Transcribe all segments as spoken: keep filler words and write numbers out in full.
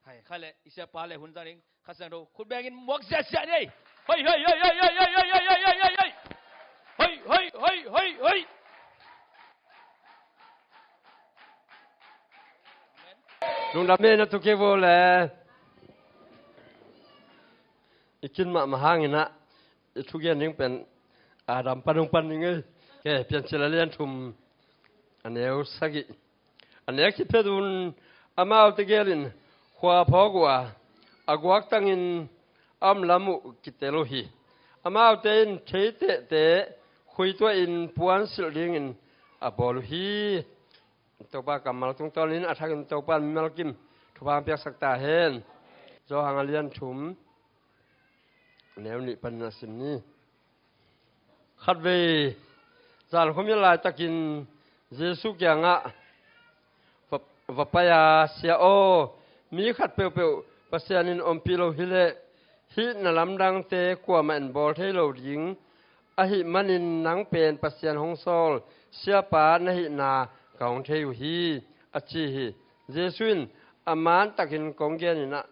Hai, kha le, i siapa le hun zang ding, Kha Siangtho khut bengin muak siasia ni ei. Hoi, hoi, hoi, hoi. Hoi, hoi, hoi, hoi, hoi. Lungdam me na tu ke vo le. I kin mahmah hangin ah i thugen ding pen Adam pan hong pan ding ei. Ke Piancil a lian thum, a neu sagih. A nek khit phetun amaute gelin khua phawk uh a, a guaktangin a om lam uh kitel uh hi. Amaute in theitehte khuituahin puan silh dingin a bawl uh hi. Topa kammal tungtawnin a thakin Topa in mimal kim thupha piaksak ta hen. Johan a lian thum, neu nih panin a sim ni. Khatvei zan khuamial laitakin Jesuh kiangah va, va pai a, "Sia aw, mi khat peuhpeuh Pasian in ompih lo hileh hih na lamdangte kuamah in bawl thei lo ding ahih manin nang pen Pasian hong sawl Siapa na hihna ka hong thei uh hi," a ci hi. Jesuh in, "A mantakin kong genin ah,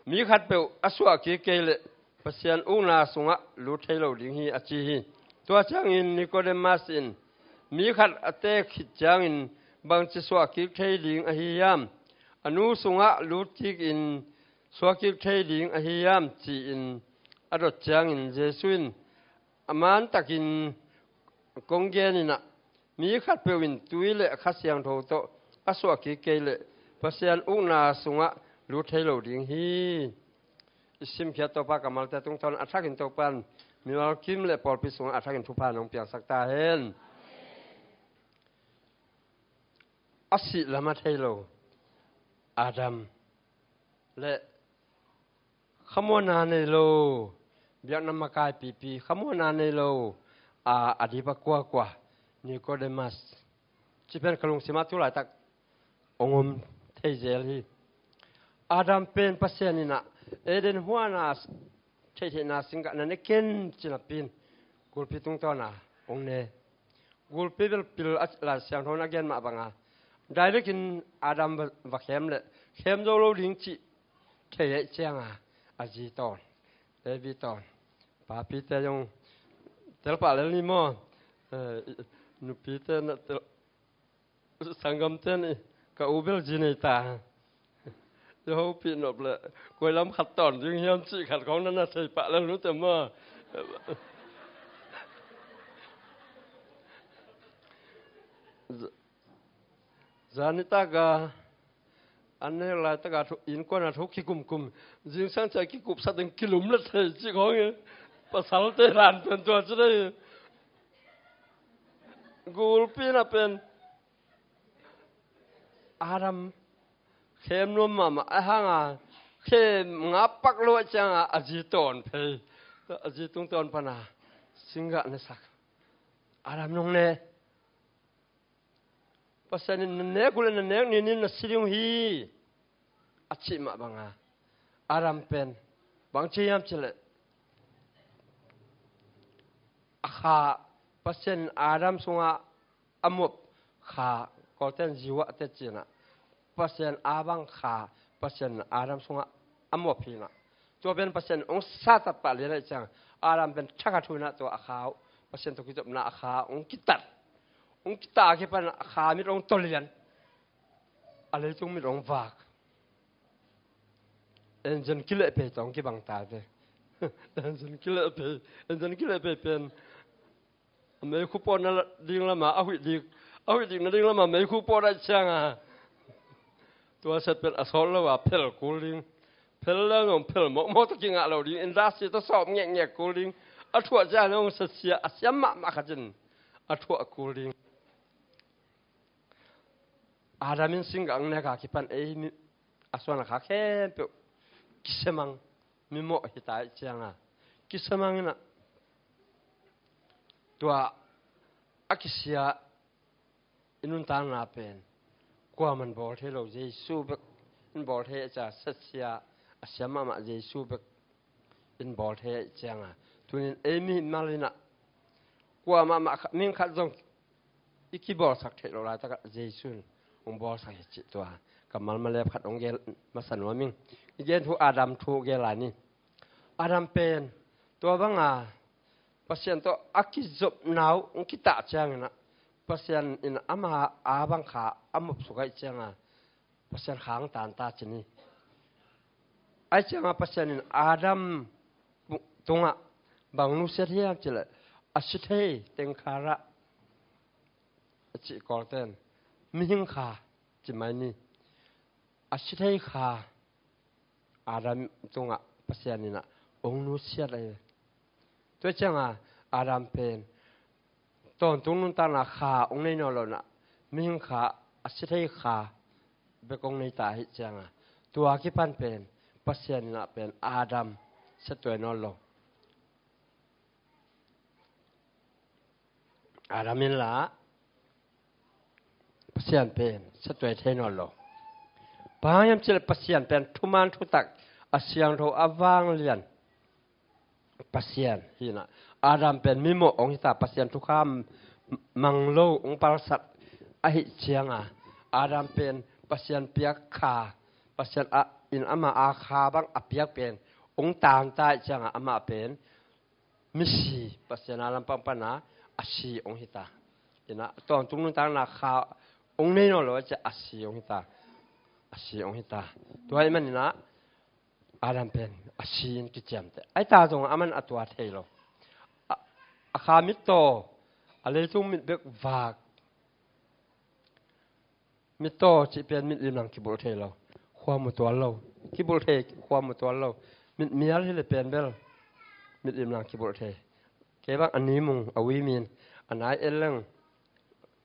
mi khatpeuh a suah kik kei leh Pasian ukna sungah lut thei lo ding hi," a ci hi. Tua ciangin Nikodemas in, "Mi khat a teek khit ciangin bangci suah kik thei ding ahi hiam? A nu sungah lut kikin suak kik thei ding ahi hiam?" ci-in a dot ciangin Jesuh in, "A mantakin kong genin ah, mi khatpeuh in tui le Kha Siangtho tawh a suah kik kei leh Pasian ukna sungah lut thei lo ding hi." I simkhiat Topa kammalte tungtawn a thakin Topa in mimal kim le pawlpi sungah a thakin thupha nong piangsak ta hen. A sih lam a thei lo Adam le khamuanna nei lo, biakna makai pipi, khamuanna nei lo, a, a dip a kuakua, Nikodemas. Ci pen ka lungsimah tu laitak hong om thei zel hi. Adam pen Pasian in ah Eden huana theihtheihna singgah na ne ken ci napi in gulpi tungtawna hong ne. Gulpi bel pil a Lai Siangtho in a gen mah banga, direct in Adam va, va khem leh khem zo lo ding cih thei ahih cianga a zi tawn, Evi tawn, papite zong tel pah lel ni maw? Eh, nupite na tel, sanggamte nih, ka u bel zi nei ta. I hopih nop leh koi lam khat tawn ding hiam cih khat khong na na thei pah lel nute maw? Zanitak a, an nek laitaka thu, innkuana thu kikumkum, zingsang cia kikupsak ding kilum le thei cih khong hi. Pasalte hlan pen tua ci dei. Gulpi na pen Adam khem nuam mahmah a hanga, khem nga pak lo a cianga a zi tawn phei, a zi tungtawn pana singgah na sak. Adam nong ne. Pasian in na nek uh le na nek ninin na si ding uh hi, a cih mah banga Adam pen bang ci hiam cih leh a kha, Pasian in Adam sungah a muap kha, Kawlten ziuah te cinah, Pasian a bang kha Pasian in Adam sungah a muap hinah. Tua pen Pasian hong satat pah lian ahih ciang Adam pen thakhat hunah tua a kha uh, Pasian tawh kizopna a kha hong kitat. Hong kitat a kipan a kha mit hong tolian, a leitung mit hong vak. Engine kilehpei tawh hong kibang ta ve. Engine kilehpei, engine kilehpei pen a meikhu pawtna ding lama a huih dik, a huih dikna ding lama meikhu pawt ahih cianga tua set pen a sawt lo a phel kul ding. Phel leng zong phel mawkmawk tawh kingah lo ding. Industry tawh sawp ngekngek kul ding. A thuah ciang zong sasia a siam mahmah khat in a thuah kul ding. Adam in singgah ang neka kipan ei mi, a suan a kha khempeuh kisemang, mimawh hita ahih cianga kisemang inah tua a kisia i nuntakna pen kuaman bawl thei lo, Jesu bek in bawl thei a cia, sasia a siam mahmah Jesu bek in bawl thei ahih cianga tunin ei mimal inah kuamah mah kha, ming khat zong i kibawlsak theih loh laitakah Jesu in hong bawlsak hi cih tua kammal malep khat hong gel masa nuam ing. I gen thu Adam thu gel lai ni. Adam pen tua banga Pasian tawh a kizopna uh hong kitah ciangin ah Pasian in ama a bang kha a mopsuk ahih cianga Pasian kha hong tanta ci ni. Ahih cianga Pasian in Adam tungah bang nusiat hiam cileh a si thei teng kha rah a cih Kawlten mihing kha ci mai ni. A si thei kha Adam tungah Pasian in ah hong nusiat ahi. Tua cianga Adam pen tawntung nuntakna kha hong nei nawn lo in ah mihing kha a si thei kha bek hong nei ta ahih cianga tua kipan pen Pasian in ah pen Adam siattuai nawn lo. Adam in lah Pasian pen siattuai thei nawn lo. Bang hang hiam cileh Pasian pen thuman thutak a siangtho a vanglian Pasian hi in ah Adam pen mimawh hong hita, Pasian thukham mang lo hong palsat ahih cianga Adam pen Pasian piak kha, Pasian a in ama a kha bang a piak pen hong tanta ahih cianga ama pen misi Pasian a lampang pana a si hong hita. In ah tawntung nuntakna kha hong nei nawn lo ahih cianga a si hong hita. A si hong hita. Tua ahih manin ah Adam pen a si in kiciamteh. Ahi ta zongah aman a tua thei lo. A, a kha mittaw, a leitung mit bek vak. Mittaw cih pen mit limlang kibulh thei lo. Khua mu tual lo. Kibulh thei khua mu tual lo. Mit mial hi le pen bel mit limlang kibulh thei. Kei bang a ni mung a ui min a nai en leng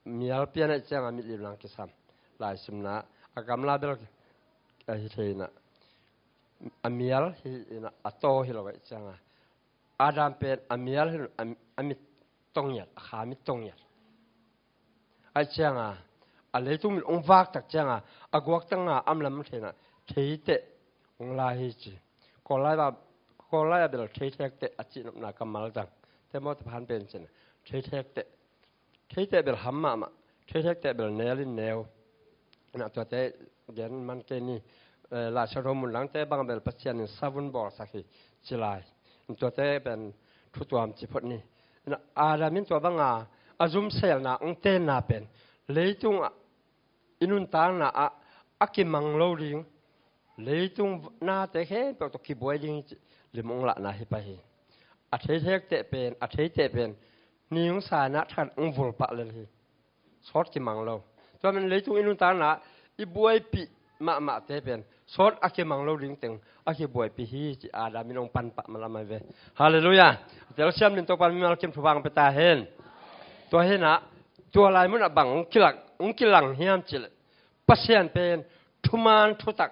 mial pian ahih cianga mit limlang kisam. Lai simna a gamla bel a hi thei in ah a mial hi in ah a taw hi lo ahih cianga Adam pen a mial hi lo, a, a mit tong ngiat, a kha mit tong ngiat. Ahih cianga a leitung mit hong vak tak cianga a guaktanga a om lam thei in ah theiteh hong la hi ci. Kawllai a, Kawllai a bel theithek teh a cihnopna kammal zang. Te maw te phan pen cin theithek teh. Theiteh bel ham mahmah, theithek teh bel nel in neu. Na tuate gen man kei ni. Eh, Lai Siangtho mun dangte bang bel Pasian in savun bawlsak hi ci lai. Tuate pen thutuam ci phot ni. Na Adam in tua banga a zumselna hong tenna pen leitung ah i nuntakna ah a kimang lo ding, leitung nate khempeuh tawh kibuai ding hi ci lim hong lahna hi pah hi. A theithek teh pen, a theiteh pen ni hong sa in ah than hong vul pah lel hi. Sawt kimang lo. Tua men leitung i nuntakna i buaipih mahmahte pen sawt a kimang lo ding teng a kibuaipih hi ci Adam in hong pan pah malam ahi ve. Halleluiah. Telsiam min Topa mimal kim thupha hong pia ta hen. Tua hi in ah tua lai munah bang hong kilang, hong kilang hiam cileh Pasian pen thuman thutak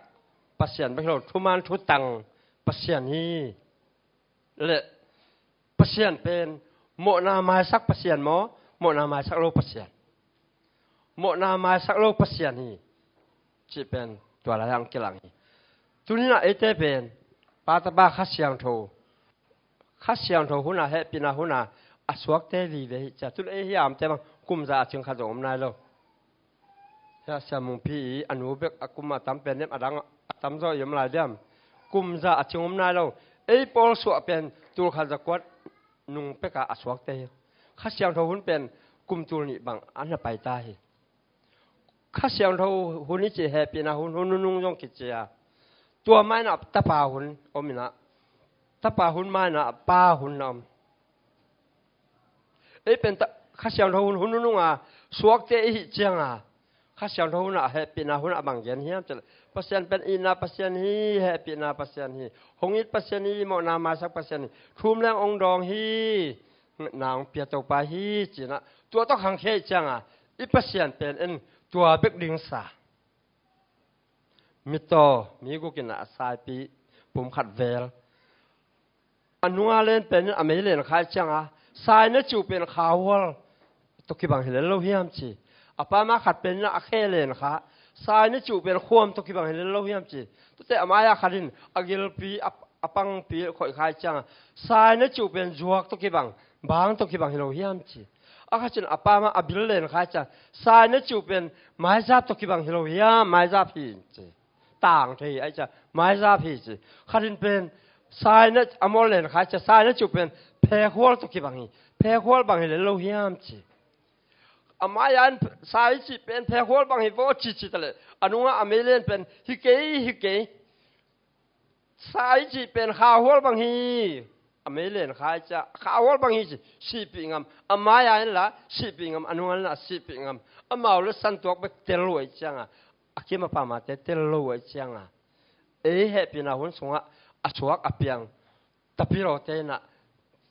Pasian bek hi lo, thuman thutang Pasian hi. Le Pasian pen mawhna maisak Pasian maw, mawhna maisak lo Pasian? Mawhna maisak lo Pasian hi cih pen tua lai-ah hong kilang hi. Tuni in ah eite pen Pa, Tapa, Kha Siangtho, Kha Siangtho hun a, hehpihna hun a a suakte vive hi cia. Tun ei hiamte bang kum za a cing khat zong om nai lo. Hia Sia Mung Phi i a nu bek a kum a tam pen nem, a dang a tamzaw i om lai diam? Kum za a cing om nai lo. Ei pawl suah pen tul khat za kuat nung peka a suakte hi. Kha Siangtho hun pen kum tul nih bang an na pai ta hi. Kha Siangtho hun i cih hehpihna hun, hun nunung zong kici a, tua mai-in ah tapa hun om in ah, tapa hun mai-in ah pa hun na om. Ei pen ta, Kha Siangtho hun, hun nunung a suakte i hih cianga Kha Siangtho hun ah hehpihna hun ah bang gen hiam cileh Pasian pen itna Pasian hi, hehpihna Pasian hi, hong it Pasian hi, mawhna maisak Pasian hi, thum leng hong dawng hi, na hong pia Topa hi ci-in ah tua tawh khangkhia i hih cianga i Pasian pen en tua bek ding sa. Mittaw mi guk in ah a saipi pum khat vel. A nunga len pen in a mei len kha i hih cianga sai na cih uh pen kha hual tawh kibang hi lel lo hiam ci. A pama khat pen in ah a khe len kha, sai na cih uh pen khuam tawh kibang hi lel lo hiam ci. Tuate a mai-a khat in a gilpi, a, a pangpi khoih kha i hih cianga sai na cih uh pen zuak tawh kibang, bang tawh kibang hi lo hiam ci. A khat in a pa mah a bil len kha ahih ciang, sai na cih uh pen maizap tawh kibang hi lo hiam, maizap hi ci. Tang thei ahih ciang maizap hi ci. Khat in pen sai na a mawl len kha ahih ciang, sai na cih uh pen phekhual tawh kibang hi, phekhual bang hi lel lo hiam ci. A mai-ah in sai cih pen phekhual bang hi vaw ci ci ta leh, a nungah a mei len pen hi kei, hi kei. Sai cih pen khauhual bang hi. A mei len kha ahih ciang khauhual bang hi ci, sihpih ngam. A mai-ah in la sihpih ngam, a nungah in la sihpih ngam. Amau le santuak bek tel lo ahih ciangah, a kim a pamte tel lo ahih ciangah, ei hehpihna hun sungah a suak a piang tapilawte in ah,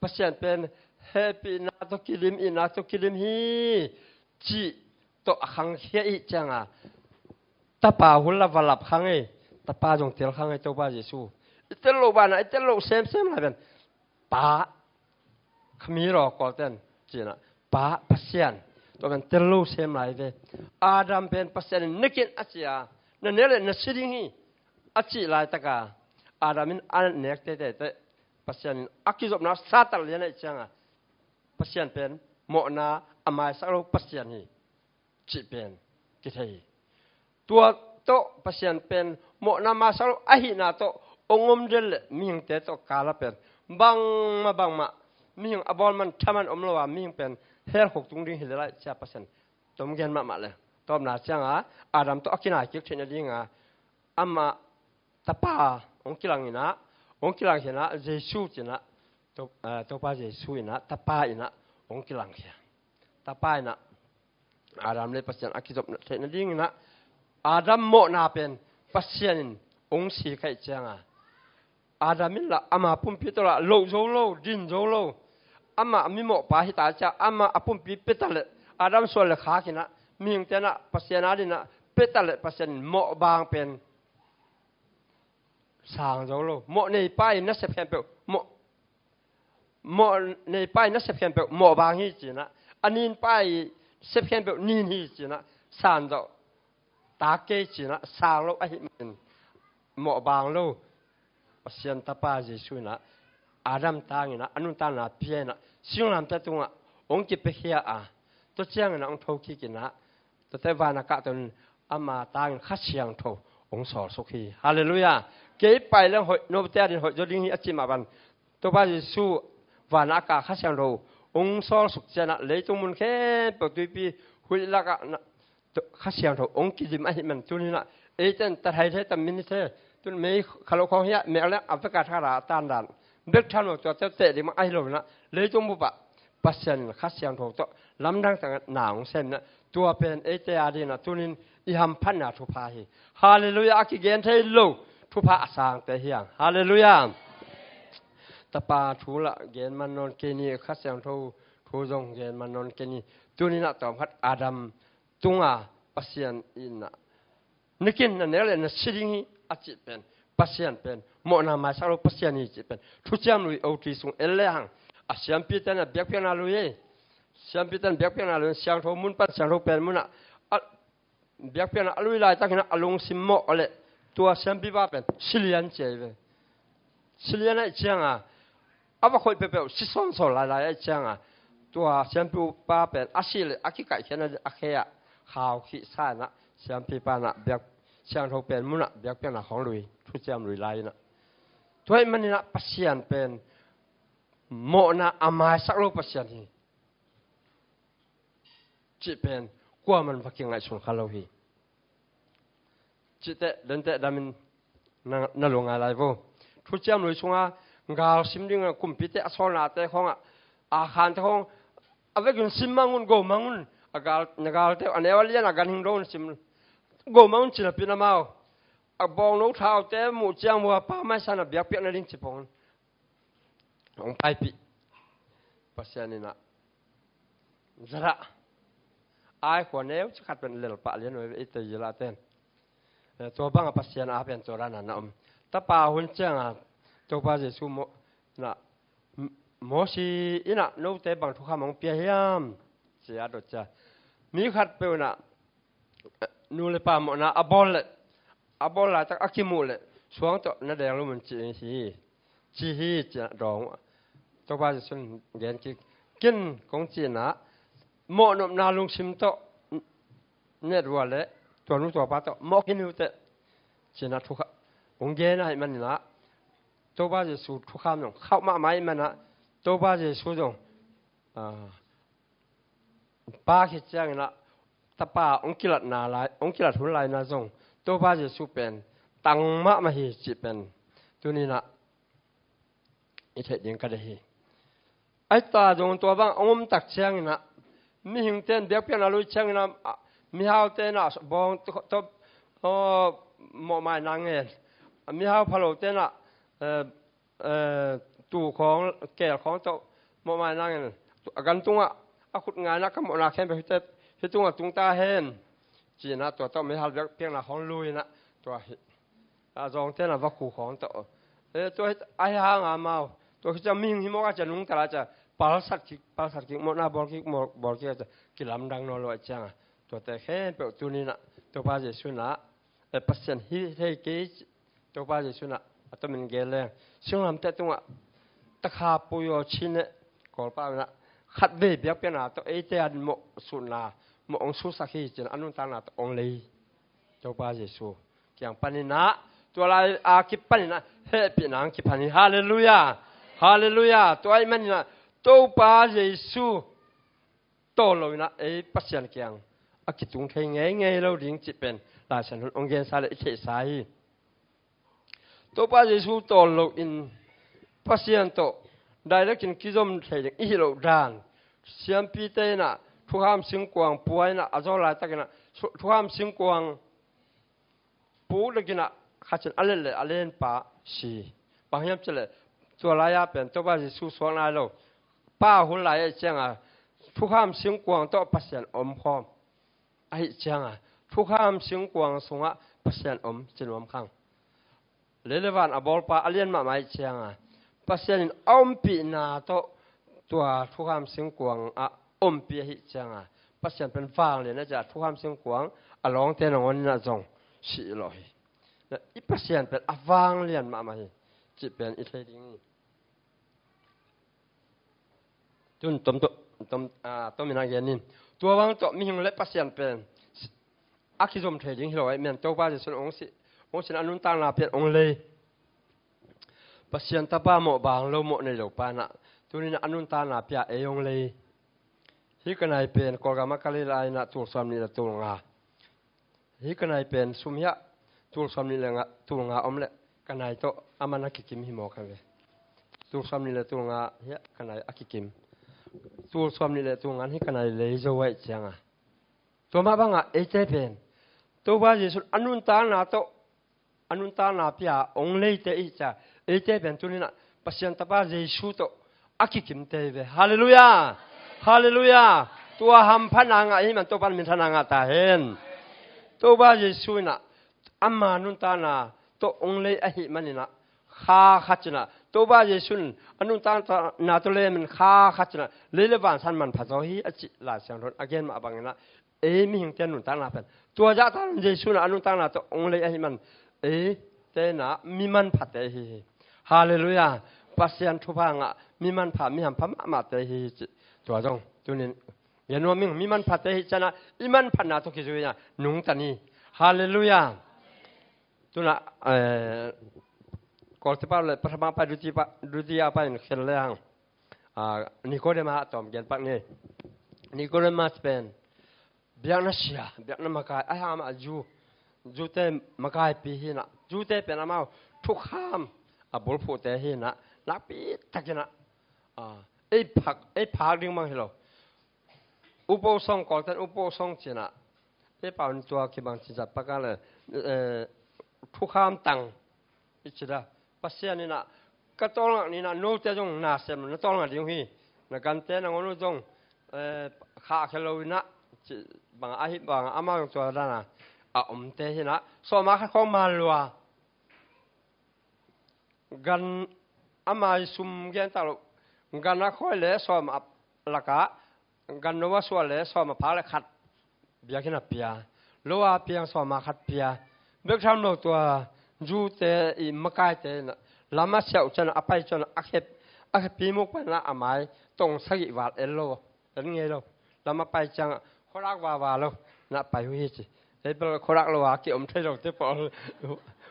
Pasian pen hehpihna tawh kidim, itna tawh kidim hi cih tawh a khangkhia ahih ciangah, Tapa hun la va lap kha ngei, Tapa zong tel kha ngei, Topa Jesu. I tel loh banah, i tel loh semsem lai pen, Pa, khami raw kawlten ci-in ah, Pa, Pasian, tua pen tel lo sem lai ve. Adam pen Pasian in, "Na kin," a ci a, "Na nek leh na si ding hi," a cih laitakah Adam in a nek teitei teh, Pasian in a kizopna sa tallian ahih ciangah, Pasian pen mawhna a maisak lo Pasian hi cih pen kithei hi. Tua tawh Pasian pen mawhna maisak lo ahihna tawh hong om den leh mihingte tawh kal ah pen bangmah bangmah mihing a bawl man thaman om lo a, mihing pen hell khuk tung ding hi lel lai ci-a Pasian tom gen mahmah leh, tawpna ciangah Adam tawh a kinai kik theih nadingah amah Tapa hong kilang in ah, hong kilang khia in ah, Jesu ci-in ah, To-, eh, Topa Jesu in ah, Tapa in ah hong kilang khia. Tapa in ah Adam le Pasian a kizop theih nadingin ah, Adam mawhna pen Pasian in hong sik ahih ciangah, Adam in lah ama pumpi tawh lah loh zo lo, din zo lo. Amah mimawhpa hi ta ciang, amah a pumpi pia ta leh, Adam suan leh khak in ah, mihingte in ah Pasian adingin ah pia ta leh, Pasian in mawhbaang pen sang zo lo. Mawh neipa in nasep khempeuh mawh, mawh neipa in nasep khempeuh mawhbaang hi ci-in ah, a ninpa in sep khempeuh nin hi ci-in ah, san zawh tak kei ci-in ah, sang lo ahih manin mawhbaang lo. Pasian Tapa Jesu in ah Adam tang in ah, a nuntakna pia in ah, singlamteh tungah hong kipiakhia a, tua ciangin ah hong thokik in ah, tuate van a kahto in ama tangin Kha Siangtho hong sawlsuk hi. Halleluiah. Kei pai leng hoih, note adingin hoih zaw ding hi a cih mah bang, Topa Jesu van a kah Kha Siangtho hong sawlsuk ciangin ah, leitung mun khempeuh tuipi huih lakah na, Kha Siangtho hong kidim ahih man tuni-in ah, eite in ta thei thei, ta min thei, tun mei kha lo khawng hi a, mei a leng a vek a thara a tan dan bek tham lo, tuate teh ding mah ahi lo-in ah, leitung bup ah Pasian in Kha Siangtho tawh lamdang tangin na hong sem in ah, tua pen eite adingin ah tuni-in i hamphatna thupha hi. Halleluiah. A kigen thei lo thupha a sangte hi hang. Halleluiah. Tapa thu lah gen man nawn kei ni, Kha Siangtho thu zong gen man nawn kei ni. Tuni-in ah tawmkhat Adam tunga Pasian in ah, "Na kin, na nek leh na si ding hi," a cih pen, Pasian pen mawhna maisak lo Pasian hi cih pen Thuciam Lui O T sung en lehang, a siampite in ah biakpiakna lui hi. Siampite in ah biakpiakna lui, siangtho mun pan siangtho pen munah, a, biakpiakna a lui laitakin ah a lungsim mawh leh, tua siampipa pen si lian ci hi ve. Si lian ahih ciangah, a va khoih peuhpeuh si sawnsawn lailai ahih ciangah, tua siampipa pen a sih leh a kikaihkhiatna a khe ah khau khih sa in ah, siampipa in ah biak, siangtho pen munah biakpiakna khawng lui, Thuciam Lui lai in ah. Tua ahih manin ah Pasian pen mawhna a maisak lo Pasian hi cih pen kuaman va kingaihsun kha lo hi. Cih teh, den teh damin na, na lungngai lai vo. Thuciam Lui sungah gal sim dingin kumpite a sawlnate khawngah, a khante khawng, "A vekin sim mang un, go mang un. A gal, na galte uh a neu a lian a ganhing do un, sim, go mang un," ci napi-in amau a bawngno thaute muh ciang vua pa maisan a biakpiak nading ci pong un. Hong paipih. Pasian in ah, zara, ai khua neu ci khat pen lel pah lian uh ei te zila ten. Eh, tua bangah Pasian a pen tua dan a na om. Tapa hun ciangah Topa Jesu mawh, na, M-, Mosi in ah note bang thukham hong pia hiam, ci a dot ciang, mi khatpeuh in ah nu le pa mawhna a bawl leh, a bawl laitak a kimuh leh suang tawh na deng lo mun ci hi, ci hi, ci-in ah dawng uh. Topa Jesu in gen kik, "Ken kong cih in ah, mawhnopna lungsim tawh, netrua le tua nu tua pa tawh mawh khin uh teh, ci-in ah thukha, hong gen ahih manin ah, Topa Jesu thukham zong khauh mahmah ahih manin ah, Topa Jesu zong, ah, Pa khit ciangin ah, Tapa hong kilatna lai, hong kilat hun lai-in ah zong, Topa Jesu pen tang mahmah hi cih pen tuni-in ah i theih ding ka deih hi. Ahi ta zong tua bang hong om tak ciangin ah, mihingte in biakpiakna lui ciangin ah, ah, mihaute in ah bawng to, to, aw, mawhmaina ngen. Mihau phalote in ah, eh, eh, tuu khawng, keel khawng tawh mawhmaina ngen. A gan tungah a khut nga-in ah ka mawhna khempeuh hite, hih tungah tung ta hen, ci-in ah tua tawh meihal biakpiakna khawng lui-in ah, tua hi, a zawngte in ah vakhu khawng tawh. Eh, tua hi, ahi hang amau, tua khit ciang mihing hi mawk a, ci-a nungta lai, ci-a palsat kik, palsat kik, mawhna bawl kik, mawl, bawl kik, ci-a kilamdang nawn lo ahih ciangin ah, tuate khempeuh tuni-in ah Topa Jesu in ah, eh, Pasian hi thei kei, Topa Jesu in ah a tomin gen leng, singlamteh tungah takha puyo chine, Kawlpau in ah khatvei biakpiakna tawh eite a mawh sutna, mawh hong susak hi, ci-in a nuntakna tawh hong lei Topa Jesu kiang panin ah, tua lai a kipanin ah hehpihna hong kipia hi. Halleluiah. Halleluiah. Tua ahih manin ah Topa Jesu tawl lo-in ah ei Pasian kiang a kitung thei ngeingei lo ding cih pen Lai Siangtho in hong gensa le i theihsa hi. Topa Jesu tawl loin Pasian tawh direct in kizom thei ding i hih loh dan, siampite in ah thukham singkuang pua-in ah a zaw laitakin ah, thu-, thukham singkuang puk dek in ah khat in a let le a lenpa si. Bang hiam cih leh, tua lai-a pen Topa Jesu suak nai lo. Pa hun lai ahih ciangin ah thukham singkuang tawh Pasian omkhawm ahih ciangin ah, thukham singkuang sungah Pasian om ci nuam kha ing. Lei le van a bawlpa a lian mahmah ahih ciangin ah, Pasian in a ompihna tawh tua thukham singkuang ah ompih ahih ciangin ah, Pasian pen vanglian ahih ciangin ah thukham singkuang a lawngte nangawn in ah zong si lo hi. Na, i Pasian pen a vanglian mahmah hi cih pen i thei ding hi. Tun tom, tom, tom, ah, tom in a gen in. Tua bang tawh mihing le Pasian pen a kizom thei ding hi lo ahih manin Topa Jesu in hong si, hong sin a nuntakna pen hong lei. Pasian Tapa mawh baang lo, mawh nei lo pa in ah, tuni-in ah a nuntakna pia ei hong lei. Hih ka nai pen Kawlgam ah ka lei lai-in ah tul sawmnih le tul nga. Hih ka nai pen sum hiah tul sawmnih le nga, tul nga om leh ka nai tawh amah na kikim hi mawk hi ve. Tul sawmnih le tul nga hiah ka nai a kikim. Tul sawmnih le tul nga in hih ka nai lei zo ahih ciangin ah, tua mah bangin ah eite pen Topa Jesu in a nuntakna tawh, a nuntakna pia hong leite i hi ciangin ah, eite pen tuni-in ah Pasian Tapa Jesu tawh a kikimte hi ve. Halleluiah. Halleluiah. Tua hamphatna ngah i hih manin Topa in minthanna ngah ta hen. Topa Jesu in ah ama nuntakna tawh hong lei ahih manin ah, kha khat in ah, Topa Jesu in a nuntakna tawh lei manin kha khat in ah lei le van san manpha zaw hi a ci Lai Siangtho in a gen mah bangin ah, ei mihingte nuntakna pen tua zahtakin Jesu in ah a nuntakna tawh hong lei ahih manin eite in ah mi manphate i hi hi. Halleluiah. Pasian thupha ngah, mi manpha, mi hampha mahmahte i hi hi cih tua zong tuni-in gen nuam ing. Mi manphate i hih ciangin ah i manphatna tawh kizui-in ah nungta ni. Halleluiah. Tu-in ah, eh, Kawlte pau le Pathama pai, Dutiya pai, Dutiya pai in khen le hang. Ah, Nikodema a tawm gen pak ni. Nikodemas pen biakna sia, biakna makai, ahih hang amah Jew, Jewte makaipi hi-in ah, Jewte pen amau thukham a bulphuhte hi-in ah, nakpi takin ah, ah, ei phak, ei phak ding bang hi lo. Upo song, Kawlten upo song ci-in ah, ei pau in tua kibang ci zat pak a le, eh, thukham tang i ci a. Pasian in ah, ka tawlngak ni-in ah note zong nasem na tawlngak ding uh hi. Na gante nangawn uh zong, eh, khahkhia lo-in ah, ci bang ahih bangin amau zong tua dan a, a omte hi-in ah, sawma khat khawng man lua. Gan, ama i sum gen tak loh. Gan a khawi le sawm a lak ah, gan no a suah le sawm a phak le khat biakinn ah pia. Lo a piang sawm a khat pia. Bek tham lo, tua Jewte i makaite in ah, lam a siah uh ciangin ah, a pai ciangin ah, a khe, a khepi muk panin ah a mai tong sagih val en lo, en ngei lo. lam a pai ciangah khuarak vava lo na pai uh hi ci. Ei bel khuarak lo a ki-om thei lo te pawl.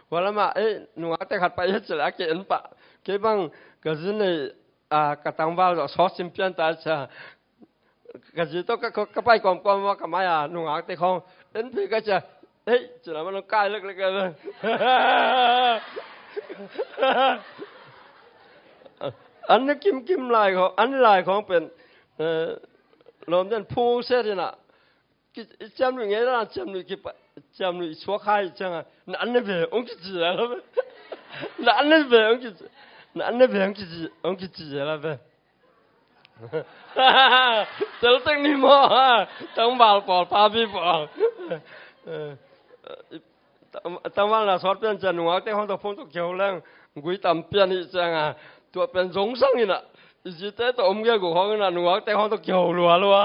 Hua lamah ei nungakte khat pai hi ci le a ki-en pah. Kei bang ka zi nei a ka tangval zawh sawt sim pian ta cia. Ka zi tawh ka, ka, ka pai kawmkawm a ka mai a nungakte khawng en phi ka cia. Ei ci lam a nung kai leklek a. An ni kimkim lai khawng, an ni lai khawng pen, eh, lawm den phung set inah ki, ciamnuih ngei dan ciamnuih kipa, ciamnuih suak hai cianga na an ne ve ong kici a la ve. Na an ne ve ong kici, na an ne ve ong kici, ong kici a la ve. Tel tek ni maw, tangval pawl, papi pawl. Tangval na sawt pian ciang nungakte khawng tawh phone tawh kiho leng gui tam pian hi cianga, tua pen zong sang inah i zite tawh om gegu khawng inah nungakte khawng tawh kiho lua lua.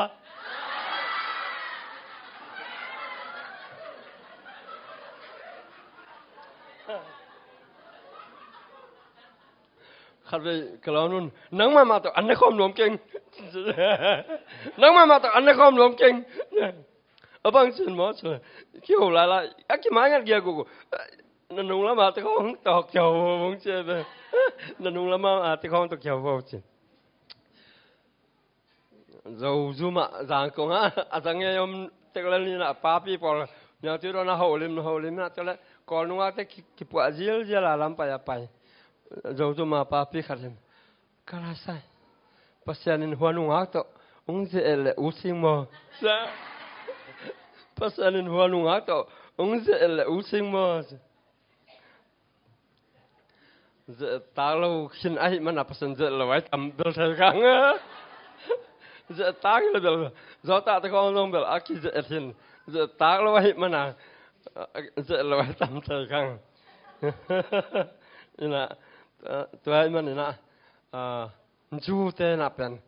Khatvei ka lawm nun, nangmah mah tawh an ne khawm nuam keng. Nangmah mah tawh an ne khawm nuam keng. A bang cin maw, kiho lailai a kimai ngat giak uh. Na nung lamah te khawng tawh kiho vo vong cia ve. Na nung lamah te khawng tawh kiho vo cin. Zo zumah zangkong a, a zang ngei om tek le ni na papi pawl niang tui dawn a holim, holim na tek le Kawl nungakte ki, kipuah zilzial a lam pai a pai. Zo zumah papi khat in, ka la sai. Pasian in hua nungak tawh ong ze-et le u sing maw? Sa. Pasian in hua nungak tawh ong ze-et le u sing maw? Ze-et tak lo khin ahih mana Pasian ze-et lo ai tam bel thei kang. Ze-et tak hi le bel. Zawtah te khawng zong bel a kize-et hin. Ze-et tak lo ahih mana ze-et lo ai tam thei kang. Inah, tua ahih man inah, a, Jew te inah pen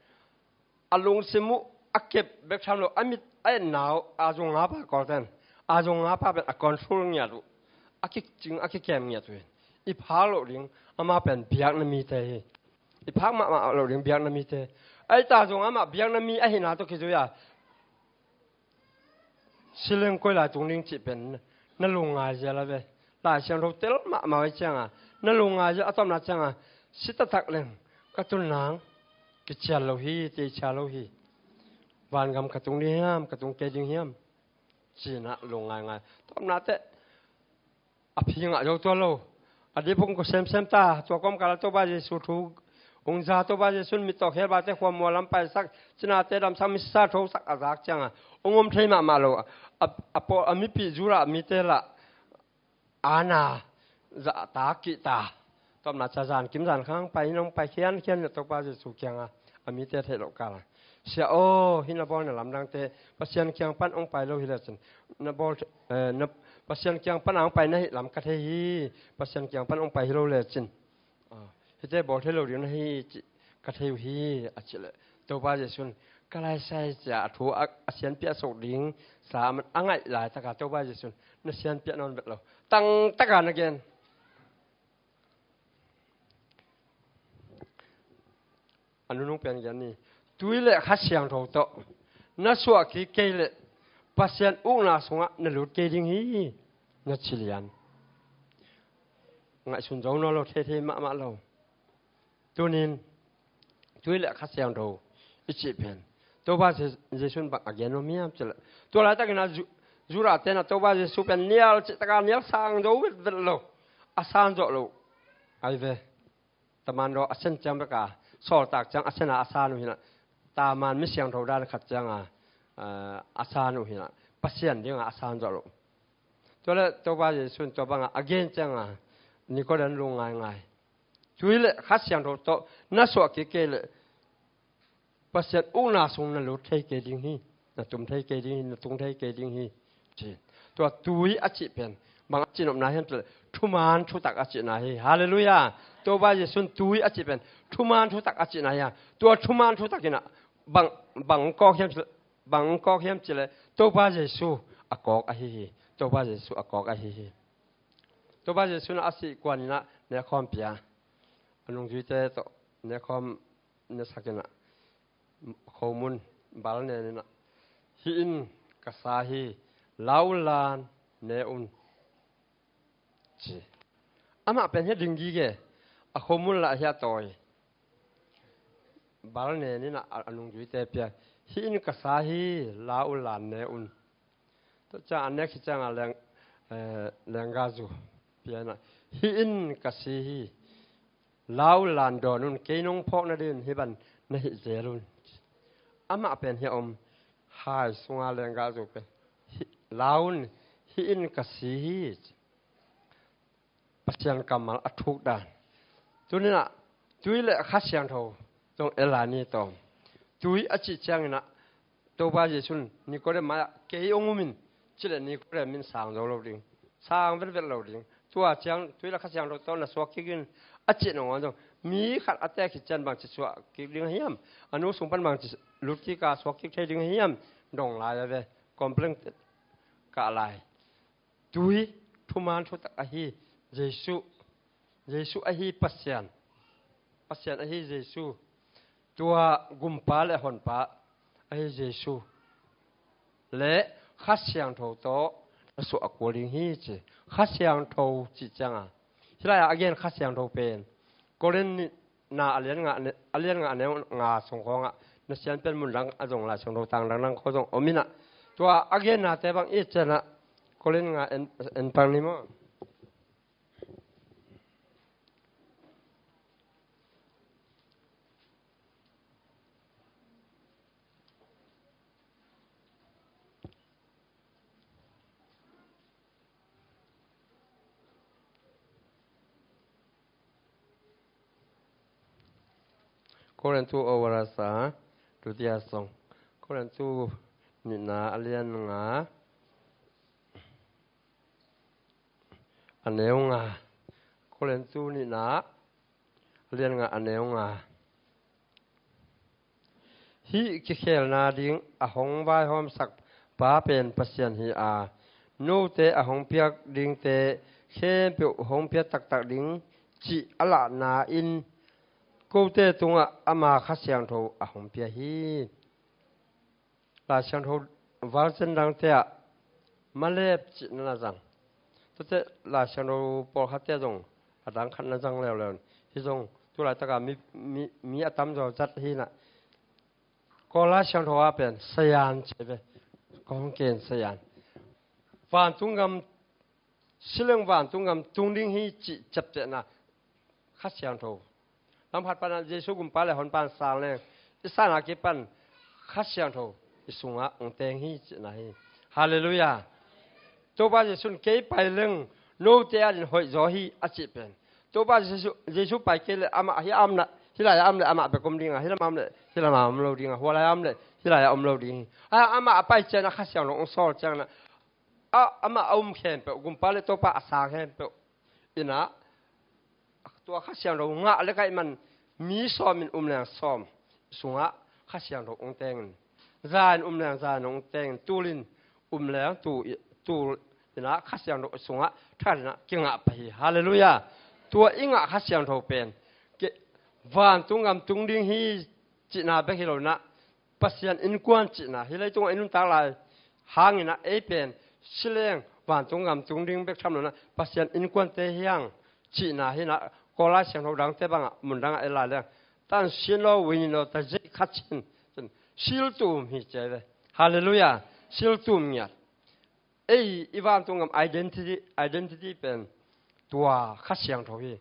a lungsim uh a kep bek tham lo, a mit a etna uh a zung ngapa Kawlten, a zung ngapa pen a control ngiat uh, a kicing, a kikem ngiat uh hi. I phak loh ding amah pen biakna mite hi. I phak mahmah loh ding biakna mite. Ei ta zung amah biakna mi ahihna tawh kizui a, si leng koi lai tung ding cih pen na lungngai zia la ve. Lai Siangtho tel mahmah uh ai cianga na lungngai zia a tawpna cianga si taktak leng ka tun nang kicial lo hi, teicia lo hi. Vangam ka tung ding hiam, ka tung kei ding hiam? Cinah lungngai ngai. Tawpna teh a phi ngah zo tuan lo. A dipung ko semsem ta, tua kawmkal a Topa Jesu thu ong za, Topa Jesu in mittawk helbate khuamual lam paisak, cinate damsak, misisa thosak a zak cianga ong om thei mahmah lo. A, a, a pawl, a mipi zura mite lah ana zahtak kihta. Tawpna ca zan kim zan khang pai in ong pai khiankhian na Topa Jesu kianga a mite theih loh kala, Sia aw, hih na bawlna lamdangte Pasian kiang pan ong pai lo hi lecin, na bawl, eh, na, Pasian kiang pan a ong pai na hih lam ka thei hi. Pasian kiang pan ong pai hi lo lecin, ah, hihte bawl thei lo ding na hi cih ka thei uh hi, a cih leh Topa Jesu in ka laisai cia a thu a, a sianpiah sok ding sa a ngaih laitaka Topa Jesu in na sianpiah nawn vet lo. Tangtaka na gen. A nunung pen gen ni. Tui le Kha Siangtho tawh na suah kik kei leh Pasian ukna sungah na lut kei ding hi, na ci lian. Ngaihsun zo nawn lo, theithei mahmah lo. Tunin tui le Kha Siangtho i cih pen Topa Je-, Jesu in bang a gen nuam hiam cih leh, tua laitakin a Ju-, Judah ten a Topa Jesu pen nial cihtaka nial sang zo vetvet lo, a san zawh lo. Ai ve. Taman daw a sen ciang beka, sawltak ciang a sena a san uh hinah, taman mi siangtho dan khat cianga, a, a san uh hinah, Pasian dinga a san zawh lo. Tua le Topa Jesu in tua banga a gen cianga Nikodem lungngaingai. Tui le Kha Siangtho tawh na suah kik kei leh Pasian ukna sung na lut thei kei ding hi, na tum thei kei ding hi, na tung thei kei ding hi, ci. Tua tui a cih pen bang a cihnopna hiam cih leh thuman thutak a cihna hi. Halleluiah. Topa Jesu in tui a cih pen thuman thutak a cihna hi. Tua thuman thutak inah bang, bang kawk hiam cih leh, bang kawk hiam cih leh Topa Jesu a kawk ahi hi. Topa Jesu a kawk ahi hi. Topa Jesu in a sih kuan inah nekhawm pia, a nungzuite tawh nekhawm nesak inah, khomun bal nen inah, "Hih in ka sa hi, la unla ne un," ci. Amah pen hia ding gige, a khomun lah hia tawi. Bal ne ni na a nungzuite pia, "Hih in ka sa hi, la unla ne un." Tua ciang a nek hi ciang a leng, eh, lenggazu pia na, "Hih in ka si hi, la unla dawn un, kei nong phawk nading hih ban na hih zel un." Amah pen hia om, hai sunga lenggazu pen, "Hih, la un, hih in ka si hi," ci. Pasian kammal a thuk dan. Tuninah tui le Kha Siangtho zong el lai ni tawm. Tui a cih cianginah Topa Jesuh in Nikodem mai-ah, "Kei hong um in," cileh Nikodem in sang zo lo ding, sang vetvet lo ding. Tua ciang tui le Kha Siangtho tawh na suak kik in a cih nangawn zong, mi khat a tek khit ciang bangci suak kik ding hiam, a nu sung pan bangci lut kik a suak kik thei ding hiam, dong lai a ve, complain kah lai. Tui thuman thutak ahi Jesuh, Jesuh ahi Pasian, Pasian ahi Jesuh, tua Gumpa le Honpa ahi Jesuh le Kha Siangtho tawh na suah a kul ding hi, ci. Kha Siangtho cih cianga, hih lai-ah a gen Kha Siangtho pen Korin nihna a lian nga, a lian nga a neu nga sung khawngah, na sian pen mun dang a zong Lai Siangtho tang dangdang khaw zong om inah, tua a gennate bang i cianah, Korin nga en, en pang ni maw? Korintu overasa, tutia song. Korintu nihna a lian nga, a neu nga. Korintu nihna a lian nga, a neu nga. Hih kikhelna ding a hong vaihawmsak pa pen Pasian hi a, note a hong piak dingte khempeuh hong pia taktak ding cih a lahna in kote tungah ama Kha Siangtho a hong pia hi. Lai Siangtho version dangte ah malep cih na na zang. Tuate Lai Siangtho pawlkhatte zong a dang khat na zang leuleu. Hih zong tu laitaka mi, mi, mi a tamzaw zat hi na. Kawl Lai Siangtho ah pen sayan ci ve. Kong ken sayan. Vantung gam, sileng vantung gam tung ding hi cih ciaptehna Kha Siangtho. Lamkhat panah Jesuh Gumpa le Honpa in sang leng, i sana kipan Kha Siangtho i sungah hong teng hi cihna hi. Halleluiah. Topa Jesuh in, "Kei pai leng note adin hoih zaw hi," a cih pen. Topa Jesuh, Jesuh pai kei le amah hih a om le, hih lai-ah om le amah bek om dinga, hih lamah om le hih lamah om lo dinga, hua lai-ah om le hih lai-ah om lo ding hi. A, amah a pai ciangin a Kha Siangtho hong sawl ciangin a, a, amah a um khempeuh, Gumpa le Topa a sang khempeuh inah, tua Kha Siangtho ngah le kaih man mi sawmin um leng sawm sungah Kha Siangtho hong tengin, za in um leng za in hong tengin, tulin um leng tu i, tul inah Kha Siangtho sungah tharinah kingah pah hi. Halleluiah. Tua i ngah Kha Siangtho pen ke, vantung gam tung ding hi cihna bek hi lo inah, Pasian innkuan cihna, hih leitungah i nuntak lai hanginah ei pen sileng vantung gam tung ding bek tham lo inah, Pasian innkuante hi hang cihna hi inah, Kawl Lai Siangtho dangte bangah mun dangah ei lai leng, "Tan sin lo, win lo, ta zei khat sin," siltum hi ci ve. Halleluiah. Siltum ngiat. Ei i vantung gam identity, identity pen tua Kha Siangtho hi.